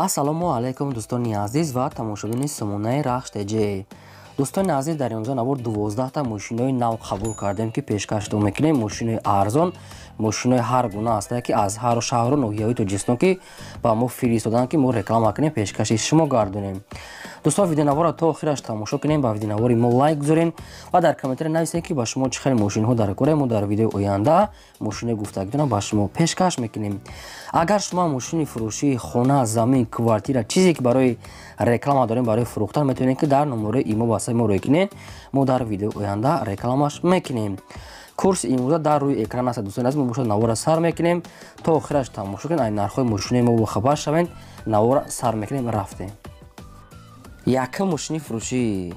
Ассалому алайкум дӯстони азиз ва тамошобини сомонаи Рахш ТЖ. Дӯстони азиз, дар имрӯза навор 12та мошинои нав қабул кардем, ки пешкаштон мекунем. Мошинои арзон, мошинои ҳар гуна ҳастанд, ки аз ҳар шаҳру ноҳияҳои Тоҷикистон ки ба мо фиристоданд, ки мо реклама кунем, пешкаши шумо гардонем. Дӯстон, видеонаворро то охираш тамошо кунем, ба видеонавори мо лайк гузорем ва дар комментария нависем, ки ба шумо чӣ хел мошинҳо дар кора. Мо дар видеои оянда мошинои гуфтагитонро ба шумо пешкаш мекунем. Агар шумо мошини фурӯшии хона, замин, квартира, чизе ки барои реклама дорем, барои фурӯхтан, метавонед, ки дар номерои имо васаи мо рӯй кунед. Мо дар видеои оянда рекламаш мекунем. Курси имрӯза дар рӯи экран аст. Дӯстони азиз, мо бошад навора сар мекунем, то охираш тамошо кунед, ай нархҳои мошинои мо бохабар шавед. Навора сар мекунем, рафтем. Якум мошини фурӯшӣ,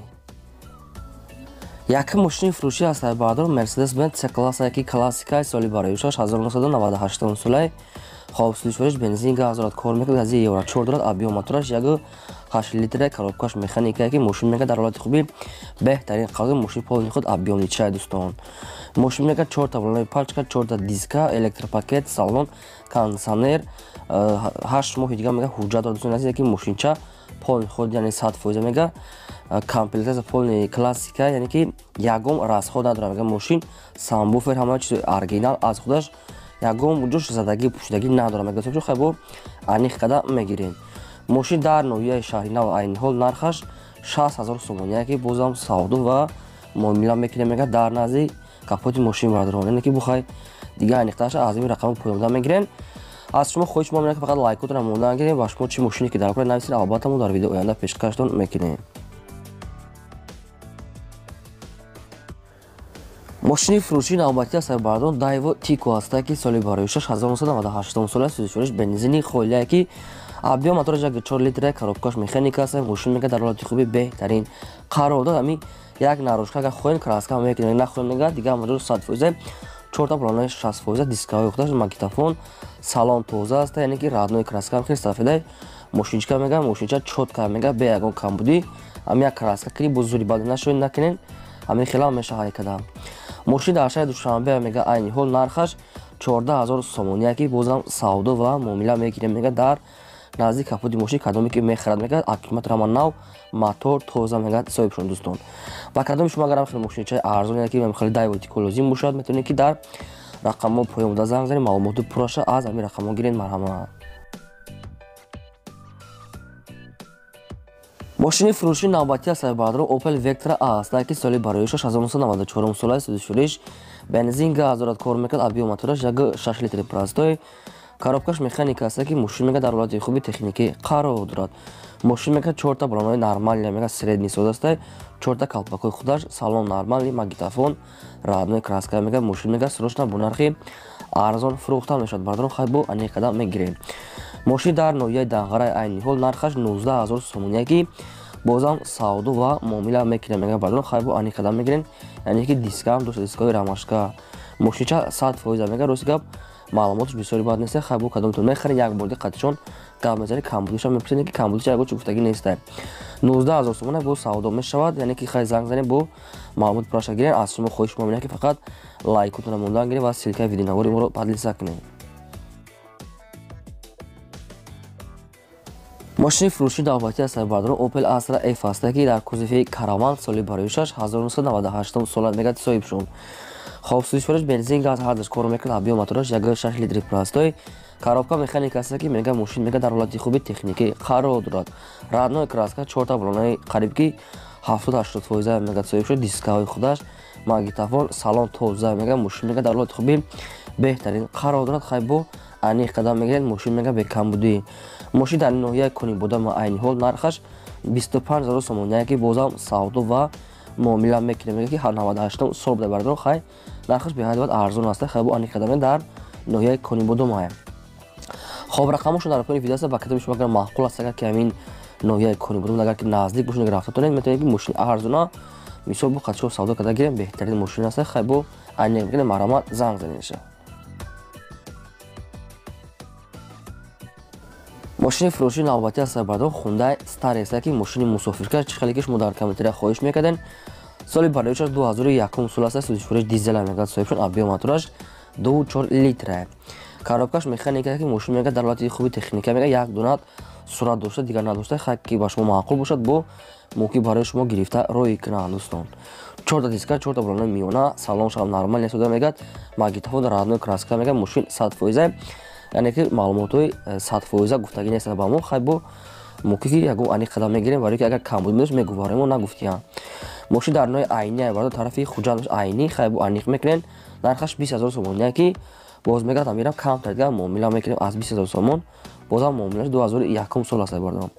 якум мошини фурӯшӣ аст, баъдор Mercedes Benz C класса, ки классикаи, соли барои 1998 солай. Хоб, сӯзишвориш бензин, газ дорад, кор мекунад, гази евро 4 дорад, объём мотораш 1,8 литра, коробкаш механика, ки мошин мега дар ҳолати хуби беҳтарин қарор, мошин полни худ объёмни чай. Дӯстон, мошин мега 4та волаи пачка, 4та диска, электропакет, салон, кондиционер, 8 моҳи дига мега ҳуҷҷат дорад. Дӯстони азиз, ки мошинча полни худ, яъне 100% мега комплектация полни классика, яъне ки ягон расход надорад. Мега мошин сабвуфер, ҳама чиз оригинал, аз худаш ягон ҷош задагӣ пӯшидагӣ надорад. Мега хай бо аниқ када мегирем. Мошин дар ноҳияи шаҳри нав, айни ҳол нархаш 60 000 сомонӣ, ки бозам савдо ва муомила мекунем. Мега дар назди капоти мошин, бардорон, яъне ки бухай дига аниқтарша аз ин рақами поёнда мегирем. Аз шумо хоҳиш мо ки фақат лайкотро монда гирем ва шумо чӣ мошине ки дар кора нависед, албатта мо дар видео оянда пешкаштон мекунем. Мошини фурӯшии навбатӣ аст, бардон, Дайво Тико аст, ки соли барои 1998 сола, сӯзишвориш бензини холия, ки объём мотораш 1,4 литра, коробкаш механика аст. Мошин мега дар ҳолати хуби беҳтарин қарор дод. Ҳамин як нарушка, агар хоҳем, краска мекунем, нахоҳем, мега дига ҳамаҷо 100%, чорта планои 60%, дискаҳои худаш, магнитофон, салон тоза аст, яъне ки родной краска хеле сафедай мошинчика. Мега мошинча чётко, мега бе ягон камбудӣ. Ҳамин як краска кини, бо зури бад нашоед, накунем, ҳамин хелам меша ҳай када. Мошин дар шаҳри Душанбе, мега айни ҳол нархаш 14 000 сомонӣ, ки бозам савдо ва муомила мегирем. Мега дар назди капоти мошин кадоме ки мехарад, мега аккумулятор ҳама нав, мотор тоза, мега соҳибшон. Дӯстон, ба кадоми шумо агар хеле мошинчаи арзон, ки хеле Дайво Тико лозим бошад, метавонед, ки дар рақамҳо поён буда занг занед, маълумоти пурраша аз ҳамин рақамҳо гиред. Марҳамат. Мошини фурӯшии навбатӣ аст, баъдро, Opel Vectra аст, ки соли барои 1994 сола, сӯзишвориш бензин, газ дорад, кор мекунад, объём мотораш 1,6 литри простой, коробкаш механика аст, ки мошин мега дар ҳолати хуби техникӣ қарор дорад. Мошин мега чорта балонои нормальный, мега средний соз аст, чорта калпакҳои худаш, салон нормальный, магнитофон, родной краска. Мега мошин мега срочно бо нархи арзон фурӯхта мешавад. Бардорон, хай бо аниқ қадам мегирем. Мошин дар ноҳияи Данғарай, айни ҳол нархаш 19 000 сомонӣ, ки бозам савдо ва муомила мекунем. Мега бардорон, хай бо аниқ қадам мегирем, яъне ки дискаам дошта, дискаҳои ромашка, мошинча 100%. Мега рости гап, маълумоташ бисёри бад нест. Хай бо кадомтон мехаред, як бор диққатишон гап мезанед, камбудиша мепурсед, ки камбудиша ягон чӣ гуфтагӣ нест. 19 000 сомона бо савдо мешавад, яъне ки хай занг занед, бо маълумоти пурраша гирем. Аз шумо хоҳиш мо ки фақат лайкотонро мондан гирем ва ссылкаи видеонавори моро поделиться кунед. Мошини фурӯшии навбатӣ аст, бардорон, Opel Astra F аст, ки дар кузови караван, соли барои 1998 сола, мега соҳибшон. Хоб, сӯзишвориш бензин, газ ҳардаш кор мекунад, объём мотораш 1,6 литри простой, коробка механика аст, ки мега мошин мега дар ҳолати хуби техникӣ қарор дорад, родной краска, чорта балонаи қариб ки 70-80%, мега соҳиб шуд, дискаҳои худаш, магнитофон, салон тоза. Мега мошин мега дар ҳолати хуби беҳтарин қарор дорад. Хай бо аниқ қадам мегиред, мошин мега бекамбудӣ. Мошин дар ноҳияи Конибодам, айни ҳол нархаш 25 000 сомонӣ, ки бозам савдо ва муомила мекунем. Мега ки 98 сол буда, бардорон, хай нархаш беҳад бад арзон аст. Хай бо аниқ қадам дар ноҳияи Конибодам. Хоб, рақамошон дар поёни видео аст. Ба кадоми шумо агар маъқул аст, агар ки ҳамин ноҳияи Конибодам, агар ки наздик бошед, агар рафта тонед, метавонед, ки мошини арзона мисол бо қатшо савдо карда гирем. Беҳтарин мошин аст. Хай бо аниқ мекунем, марҳамат, занг занеша. Мошини фурӯшии навбатӣ аст, бардор, Хундай Старекс, ки мошини мусофиркаш, чӣ хеле ки шумо дар комментария хоҳиш мекарден. Соли бароишаш 2001 сол аст, сӯзишвориш дизела, мега соҳибшон, объём мотораш 2,4 литра, коробкаш механика, ки мошин мега дар ҳолати хуби техника, мега як дона Сурат дошта, дигар надошта, хай ки ба шумо маъқул бошад, бо мумкин барои шумо гирифта роӣ кунанд дӯстон. Чорта диска, чорта балони миёна, салонш ҳам нормал нест мегад, магнитофон родной краска мегад, мошин 100%, яъне ки маълумотҳои 100% гуфтагӣ нест ба мо, хай бо мумкин ки ягон аниқ қадам мегирем, барои ки агар камбуд медошт мегуфтем, мо нагуфтиям. Мошин дар нои Айни, бардор тарафи Хуҷанд Айни, хай бо аниқ мекунем, нархаш 20 000 сомон, ки боз мегад амирам камтар дигар муомила мекунем аз 20 000 сомон, бозам муомилаш 2001 сол аст бардорам.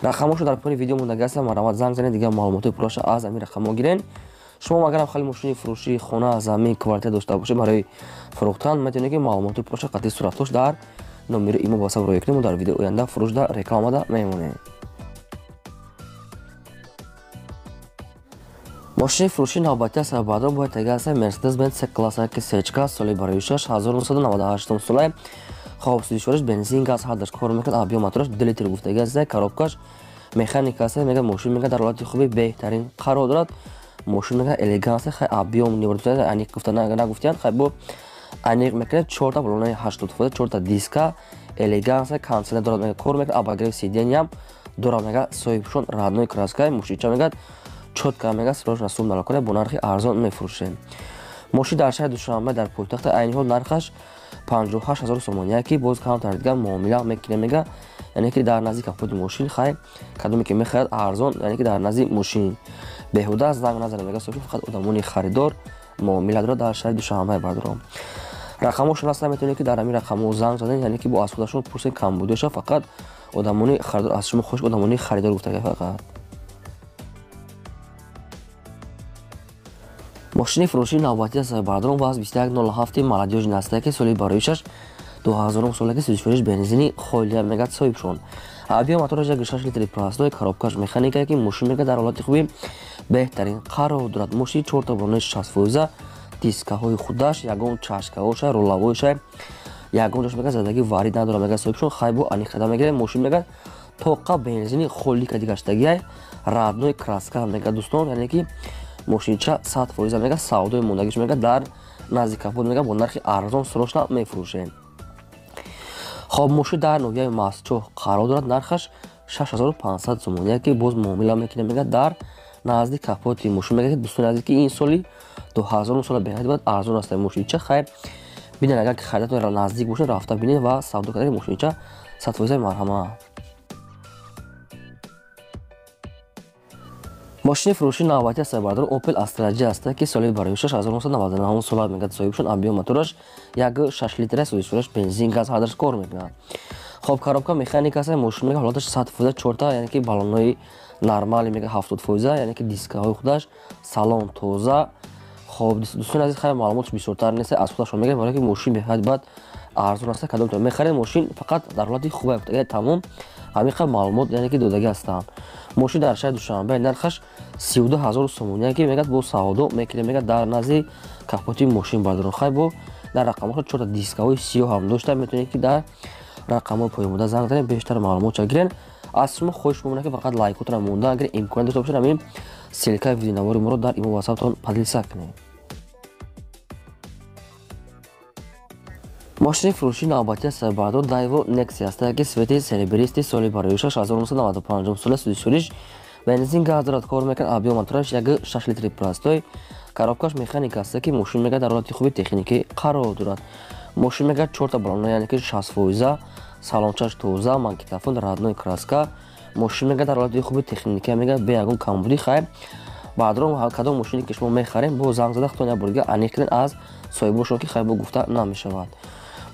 Рақамошо дар поёни видео мондаги аст, марҳамат занг занед, дигар маълумотҳои пурраша аз ҳамин рақамҳо гирен. Шумо агарам хеле мошини фурӯшии хона, замин, квартира дошта бошед барои фурӯхтан, метавонед ки маълумотҳои пурраша қатъи суратҳош дар номери имо WhatsApp роя кунем, дар видеои оянда фурӯшда рекламада мемонем. Мошини фурӯшии навбатӣ аст баъдро бояд тега аст Mercedes-Benz C-класса ки сечка, соли барои 1998 солай, хоб сӯзишвориш бензин, газ ҳардаш кор мекунад, объем мотораш 2 литр гуфтаги аст, коробкаш механика аст, мега мошин мега дар ҳолати хуби беҳтарин қарор дорад, мошин мега элеганс, хай объем ниборд аниқ гуфта нагуфтиянд, хай бо аниқ мекунад, чорта балонаи 80%, чорта диска, элеганс, кондиционер дорад, мега кор мекунад, обогрев сиденья дорад, мега соҳибшон родной краска, мошинча мега чётко мега срочно сум налакона бо нархи арзон мефурӯшем. Мошин дар шаҳри Душанбе дар пойтахт айни ҳол нархаш 58 000 сомон, ки боз камтар дигар муомила мекунем мега, яъне ки дар назди капоти мошин, хай кадоме ки мехарад арзон, яъне ки дар назди мошин беҳуда занг назанед мега, соҳиб фақат одамони харидор муомила дорад дар шаҳри Душанбе бардорам. Рақамҳошон аст, метавонед ки дар ҳамин рақамҳо занг занед, яъне ки бо аз худашон пурсед камбудиаша, фақат одамони харидор аз шумо хоҳиш, одамони харидор гуфтага фақат. Мошини фурӯшии навбатӣ аст бардорам ВАЗ 2107 молодёжный аст, ки соли барои 2000 сола, ки сӯзишвориш бензини холия мегад соҳибшон. Объем мотораш 1.6 литри простой, коробкаш механика, ки мошин мега дар ҳолати хуби беҳтарин қарор дорад. Мошин чорта балони 60%, дискаҳои худаш, ягон чашкаҳоша, ролавоиша, ягон ҷош мега задаги варид надорад мега соҳибшон, хай бо аниқ қадам мегирем, мошин мега тоқа бензини холӣ кади гаштагиай, родной краска мега дӯстон, яъне ки мошинча 100% мега савдои мондагиш мега дар назди капот мега бо нархи арзон срочно мефурӯшем. Хоб мошин дар ноҳияи Мастчоҳ қарор дорад, нархаш 6500 сомон, яке боз муомила мекунем мега дар назди капоти мошин мега, дӯстони азиз, ки ин соли 2000 сола беҳад бад арзон аст мошинча, хайр бинед агар ки харидатон наздик бошад рафта бинед ва савдо кардани мошинча 100% марҳамат. Мошини фурӯшии навбатӣ аст бардор Opel Astra J аст, ки соли барои 1999 сола мегад соҳибшон, объем мотораш 1.6 литр, сӯзишвораш бензин, газ ҳардаш кор мекунад. Хоб коробка механика аст, мошин мега ҳолаташ 100%, чорта яъне ки балонҳои нормали мега 70%, яъне ки дискаҳои худаш, салон тоза. Хоб дӯстони азиз, хайр маълумотш бисёртар нест, аз худашон мегирем, барои ки мошин беҳад бад арзон аст, кадомтон мехаред мошин фақат дар ҳолати хуб тамом ҳамин қадр маълумот яъне ки додагӣ ҳастанд. Мошин дар шаҳри Душанбе нархаш 32 000 сомон, ки мегад бо савдо мекунем мегад дар назди капоти мошин бардорам, хай бо дар рақамҳо чорта дискаҳои сиёҳ ҳам дошта, метавонед ки дар рақамҳои поёнбуда занг занед, бештар маълумотша гирен. Аз шумо хоҳиш мекунам ки фақат лайкотро монда, агар имконият дошта бошед ҳамин ссылкаи видеонавори моро дар имо WhatsApp-тон поделиться кунед. Мошини фурӯшии навбатӣ аст бардор Daewoo Nexia аст, ки цвети серебристый, соли барои 1995 сола, сӯзишвориш бензин, газ дорад, кор мекунад, объем мотораш 1.6 литри простой, коробкаш механика аст, ки мошин мега дар ҳолати хуби техникӣ қарор дорад. Мошин мега чорта балона, яъне ки 60%, салончаш тоза, магнитофон родной краска, мошин мега дар ҳолати хуби техникӣ мега бе ягон камбудӣ. Хайр баъдром кадом мошине ки шумо мехарем бо занг зада худтон як бор дига аниқ кунед аз соҳибошон, ки хайр бо гуфта намешавад.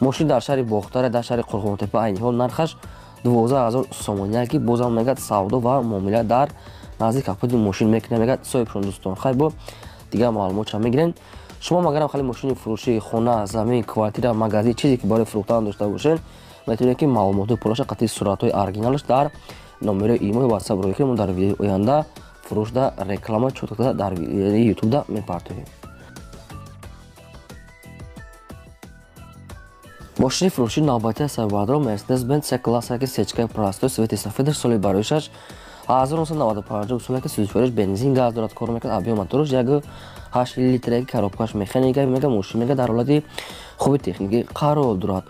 Мошин дар шаҳри Бохтар, дар шаҳри Қурғонтепа айни ҳол нархаш 12 000 сомон, ки бозам мегад савдо ва муомила дар назди капоти мошин мекунем мегад соҳибшон дӯстон, хайр бо дигар маълумотша мегирен. Шумо магарам хеле мошини фурӯшии хона, замин, квартира, магазин, чизе ки барои фурӯхтан дошта бошед, метавонед ки маълумотҳои пурраша қатъи суратҳои оригиналаш дар номерои имо WhatsApp роя кунем, дар видеои оянда фурӯшда реклама чотка дар YouTube-да мепартоем. Мошини фурӯшии навбатӣ аст бардор Mercedes-Benz C-класса, ки сечкаи простой, цвети сафедаш, соли барои 1995 сола, ки сӯзишвориш бензин, газ дорад, кор мекунад, объем мотораш 1.8 литр, коробкаш механика мега, мошин мега дар ҳолати хуби техникӣ қарор дорад.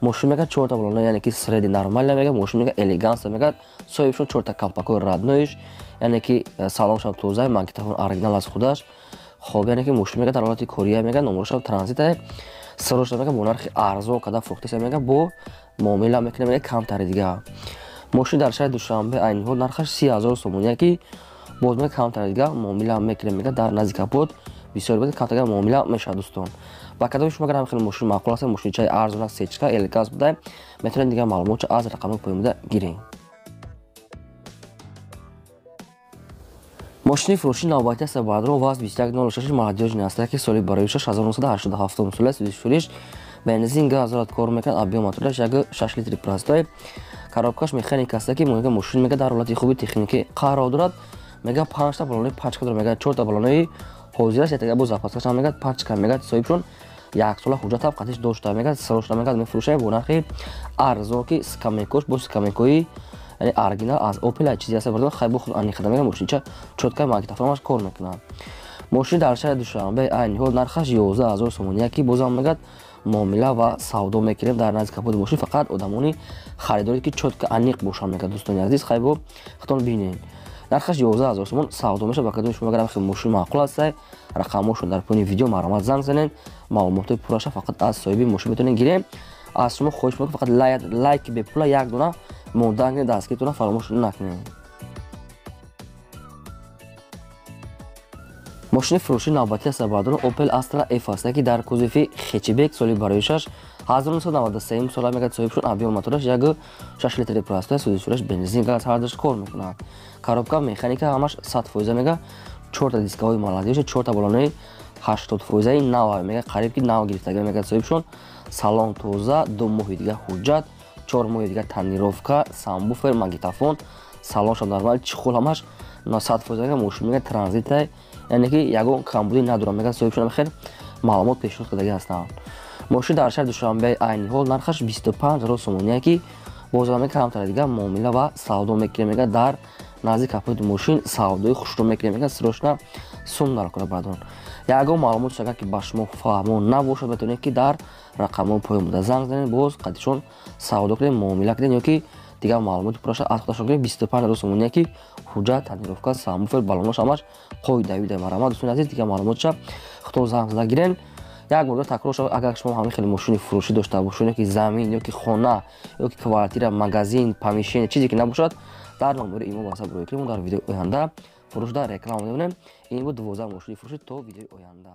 Мошин мега чорта балона, яъне ки среди нормально мега, мошин мега элеганс мега, соҳибшон чорта колпакои родноиш, яъне ки салоншам тоза, магнитофон оригинал аз худаш. Хоб, яъне ки мошин мега дар ҳолати кория мега, номерашам транзита, срочно мега бо нархи арзон када фурӯхтеса мега, бо муомила мекунем мега камтари дига. Мошин дар шаҳри Душанбе айни ҳол нархаш 30 000 сомонӣ, ки боз мега камтари дига муомила мекунем мега, дар назди капот бисёр буд, камтари дига муомила мешавад дӯстон. Ба кадоми шумо агар хеле мошин маъқул аст, мошинчаи арзон аст, сечка элеганс буда, метавонед дигар маълумотча аз рақамҳои поён буда гиред. Мошини фурӯши навбатӣ аст баъдро ВАЗ 2106 молодёжный аст, ки соли барои 1987 сола фурӯш, бензин газ дорад, кор мекунад, объем мотораш 1,6 литри простой, коробкаш механика аст, ки мега мошин мега дар ҳолати хуби техникӣ қарор дорад, мега 5та балони пачка дорад, мега 4та балони ҳозираш, ятага бо запаскаш мега пачка, мега соҳибшон як сола ҳуҷҷат ҳам қатиш дошта, мега срочно мега мефурӯшад бо нархи арзон, ки скамейкош бо скамейкои яъне оригинал аз Opel чизе аст бардон, хай бо худ аниқада мега мошинча чётка магнитофонаш кор мекунад. Мошин дар шаҳри Душанбе айни ҳол нархаш 11 000 сомонӣ, ки бозам мегӯяд муомила ва савдо мекунем. Дар назди капоти мошин фақат одамони харидоре ки чётка аниқ бошанд мегӯяд дӯстони азиз, хай бо худтон бинед. Нархаш 11 000 сомон савдо мешавад. Ба кадоми шумо агар хеле мошин маъқул аст, рақамҳошон дар поёни видео, марҳамат занг занед, маълумотҳои пурраша фақат аз соҳиби мошин метавонед гирем. Аз шумо хоҳиш мекунам фақат лайки бепула як дона мондан кунед, дастгиритонро фаромӯш накунед. Мошини фурӯши навбатӣ аст баъдон Opel Astra F аст, ки дар кузови хэтчбек, соли барои 1993 сола мегӯяд соҳибшон, объем мотораш 1,6 литри простой, сӯзишвораш бензин газ ҳардаш кор мекунад. Коробка механика ҳамаш 100% мега, чорта дискаҳои молодёжи, чорта балонаи 80%-и нав мега, қариб ки нав гирифтага мегӯяд соҳибшон. Салон тоза, 2 моҳи дига ҳуҷҷат, 4 моҳи дига тонировка, сабвуфер, магнитофон, салоншам нормал, чехол ҳамаш 100% мега, мошин мега транзита, яъне ки ягон камбудӣ надорад мега соҳибшон, хеле маълумот пешниҳод кардагӣ ҳастанд. Мошин дар шаҳри Душанбе айни ҳол нархаш 25 000 сомонӣ, ки бозам мега камтар дига муомила ва савдо мекунем мега, дар назди капоти мошин савдои хушро мекунем мега, срочно сум дар кора бардон. Ягон маълумот агар ки ба шумо фаҳмо набошад, метавонед ки дар рақамҳои поён буда занг занед, боз қадишон савдо кунед, муомила кунед ё ки дигар маълумоти пурраша аз худашон кунед. 25 000 сомонӣ, ки ҳуҷҷат, тонировка, сабвуфер, балонош ҳамаш қоидави дар марҳамат дӯстони азиз, дигар маълумотша худтон занг зада гирен. Як бор такрор шавад, агар шумо ҳамин хеле мошини фурӯшӣ дошта бошед, ё ки замин, ё ки хона, ё ки квартира, магазин, помещение, чизе ки набошад, дар номери имо васап рӯй кунем, дар видеои оянда фурӯшда реклама мекунем. Ин буд 12 мошини фурӯшӣ. То видеои оянда.